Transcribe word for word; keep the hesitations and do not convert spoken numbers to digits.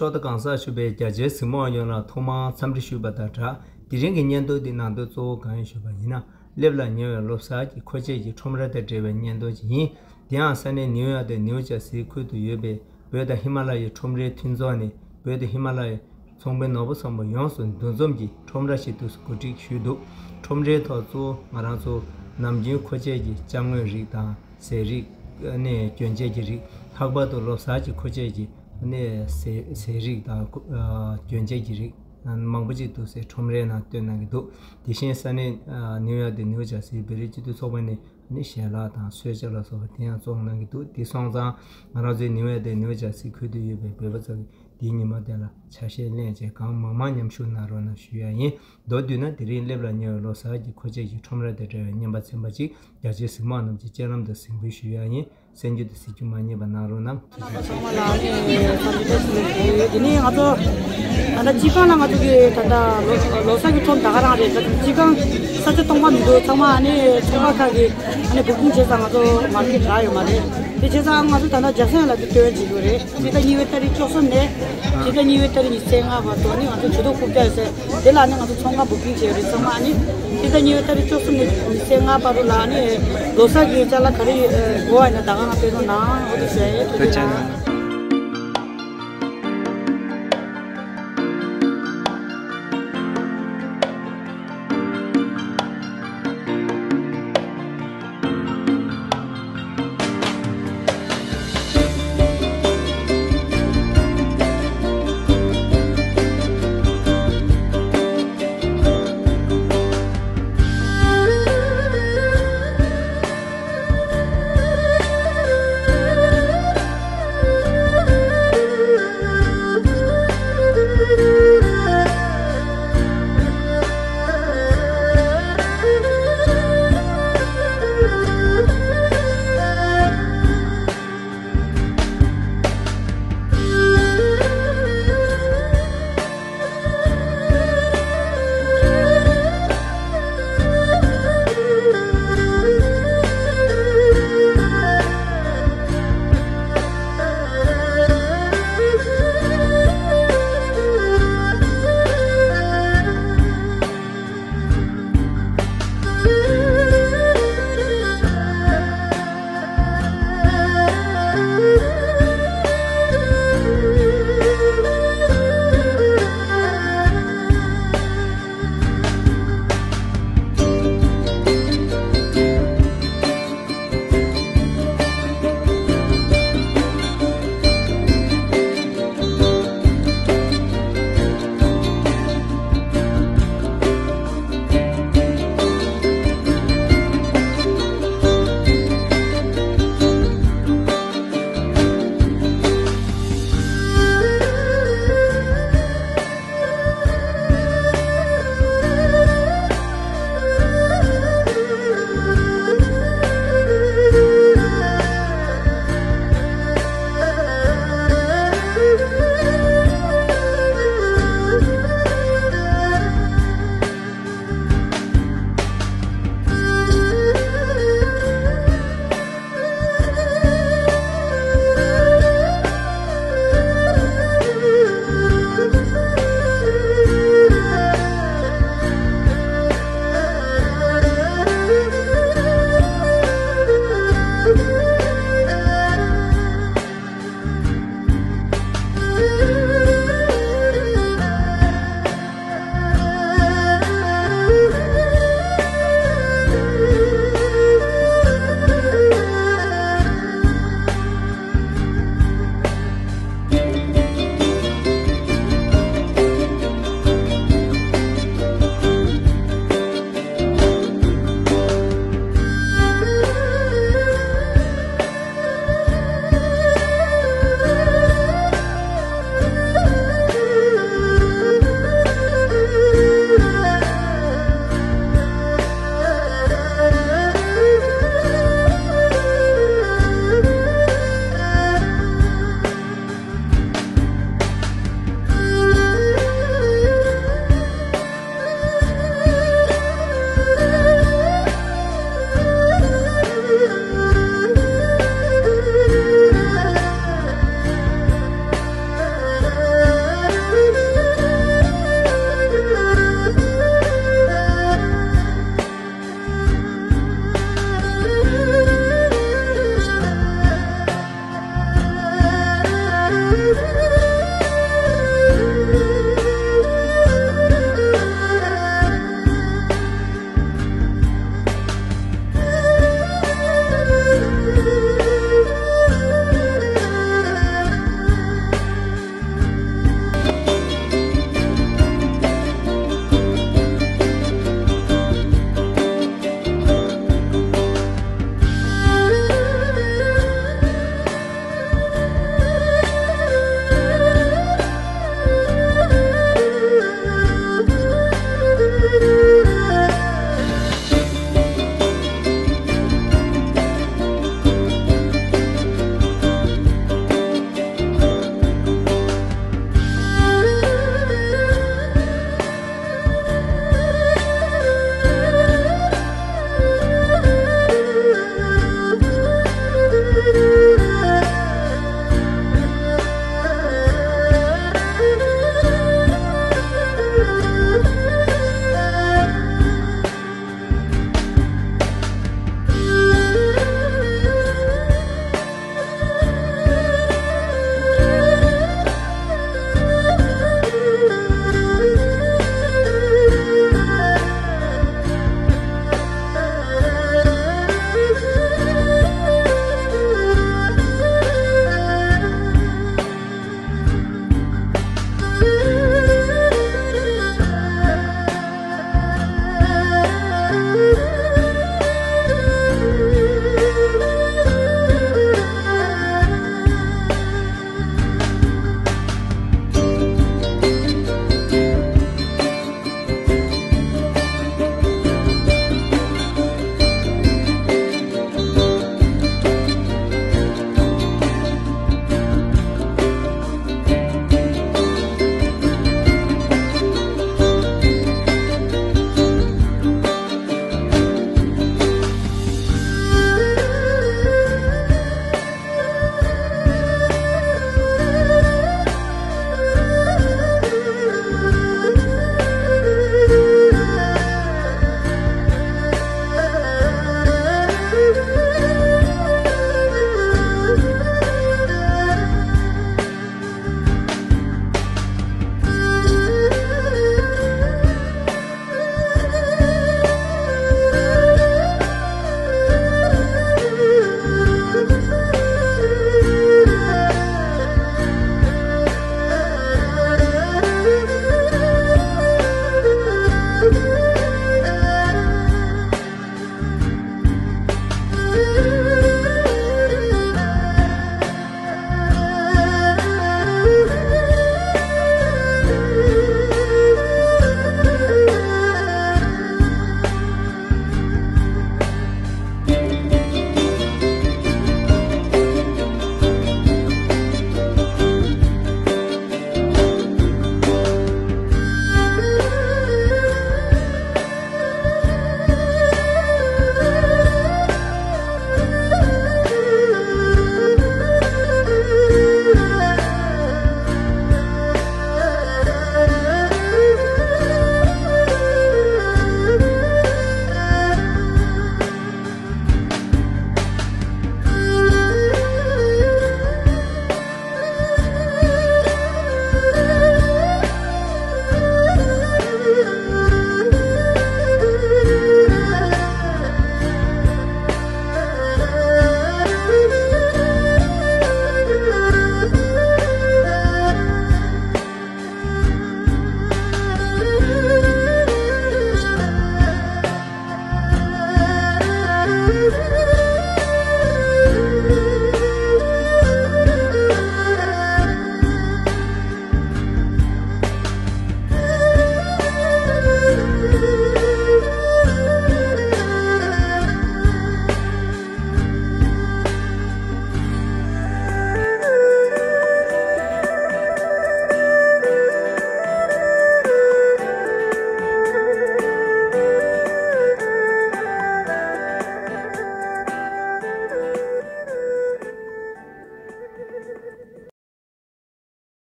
ཤོག་ཐོག་གང་ཟག་ཞུ་བའི་རྒྱ་ཆེའི་གཟིགས་མོ་བ་ཡོངས་ལ་ཐོག་མར་འཚམས་འདྲི་ཞུས་པ་དང་སྦྲགས། དེ་རིང་གི་བརྙན་ཐུང་འདི་ནང་དོན་གཙོ་བོ་གང་ཡིན་ཞུས་པ་ཡིན་ན། སླེབས་ལ་ཉེ་བའི་ལོ་གསར་གྱི་མཁོ་ཆས་ཀྱི་ཁྲོམ་ར་དང་འབྲེལ་བའི་བརྙན་ཐུང་ཅིག་ཡིན། དེ་ཡང་ས་གནས་ནིའུ་ཡོག་དང་ནིའུ་ཇར་སིའི་ཁུལ་དུ་ཡོད་པའི་བོད་དང་ཧི་མ་ལ་ཡའི་ཁྲོམ་རའི་མཐུན་ཚོགས་ནས་བོད་དང་ཧི་མ་ལ་ཡའི་ཚོང་པའི་ནོར་བུ་ཚང་པོ་ཡོངས་སུ་འདུ་འཛོམས་ཀྱི་ཁྲོམ་ར་ཞིག་ཏུ་གོ་སྒྲིག་ཞུས་འདུག་ཁྲོམ་རའི་ཐོག་གཙོ་བོ་ང་རང་ཚོ་ནམ་རྒྱུན་མཁོ་ཆས་ཀྱི་ཅ་དངོས་རིགས་དང་ཟས་རིགས་ནས་གྱོན་ཆས་ཀྱི་རིགས། ལྷག་པར་དུ་ལོ་གསར་གྱི་མཁོ་ཆས་ཀྱི་ནས་ཟས་ཟས་རིགས་དང་གྱོན་ཆས་ཀྱི་རིགས་མང་པོ་ཅིག་འདུག་སའི་ཁྲོམ་རའི་ནང་སྟོན་གནང་གི་འདུག་དེ་བཞིན་ས་གནས་ནིའུ་ཡོག་དང་ནིའུ་ཇར་སིའི་བོད་རིགས་སྤྱི་མཐུན་ཚོགས་པ་ནས་ནི་ཞལ་ལག་དང་གསོལ་ཇ་ལ་སོགས་པ་དེ་ཡང་བཙོང་གནང་གི་འདུག་དེ་སོང་ཙང་ང་རང་ཚོའི་ནིའུ་ཡོག་དང་ནིའུ་ཇར་སི་ཁུལ་དུ་ཡོད་པའི་བོད་པ་ཚོ་གིས་དེའི་ཉིན་མོ་དེ་ལ་ཆ་ཤས་ལེན་བྱས་གང་མང་མང་མཉམ་ཞུགས་གནང་རོགས་གནང་ཞུ་ཡ་ཡིན། མདོར་བསྡུས་ན་དེ་རིང་སླེབས་ལ་ཉེ་བའི་ལོ་གསར་གྱི་མཁོ་ཆས་ཀྱི་ཁྲོམ་ར་དང་འབྲེལ་བའི་བརྙན་པར་ཚན་པ་ཅིག་རྒྱ་ཆེའི་གཟིགས་མོ་རྣམས་ཀྱི་སྤྱན་ལམ་དུ་གཟིགས་འབུལ་ཞུ་ཡ་ཡིན། གསན་རྒྱུ་དང་གཟིགས་རྒྱུ་མ་བསྙེལ་བ་གནང་རོགས་གནང་། ཐུགས་རྗེ་ཆེ། ཚང་མ་ལ་ཨ་ནི་འཚམས་འདྲི་བཀྲ་ཤིས་བདེ་ལེགས། དེ་ནས་ང་ཚོ་ད་ལྟ་སྤྱི་ཁང་ལ་ང་ཚོ་གི་ད་ལྟ་ལོ་ལོ་གསར་གྱི་ཁྲོམ་ད་ག་རང་རེད། ད་སྤྱི་ཁང་ས་ཆ་སྟོང་པ་མི་འདུག་ཚང་མ་ཨ་ནི་ཚོང་པ་ཁག་གིས་ཨ་ནི་བུ་ཀིང་བྱས་ཙང་ང་ཚོ་མར་ཀེཊ་རག་ཡོད་མ་རེད། དེ་བྱས་ཙང་ང་ཚོ་ད་ལྟ་རྒྱ་སེང་ལ་དེ་སྟོན་བྱེད་དགོས་རེད། ཕྱི་ཟླ་གཉིས་པའི་ཏ་རིག་བཅུ་གསུམ་ནས་ཕྱི་ཟླ་གཉིས་པའི་ཏ་རིག་ཉི་ཤུ་རྩ་ལྔ་བར་དུ་ཨ་ནི་ང་ཚོ་ཇུས་གཏོགས་རྐུབ་བཀྱག་ཡོད་ས་དེ་ལ་ཨ་ནི་ང་ཚོ་ཚོང་ཁང་བུ་ཀིང་བྱས་ཡོད་རེད། ཚང་མ་ཨ་ནི་ཕྱི་ཟླ་གཉིས་པའི་ཏ་རིག་བཅུ་གསུམ་ནས་ཉི་ཤུ་རྩ་ལྔ་བར་དུ་ལ་ཨ་ནི་ལོ་གསར་གྱི་ཅ་ལག་ག་རེ་དགོས་པ་ཡིན་ན་ད་ག་རང་སྤྲད་རོགས་གནང་། འོ་དེ་ཞུ་ཡ་ཡིན། ཐུགས་རྗེ་གནང་།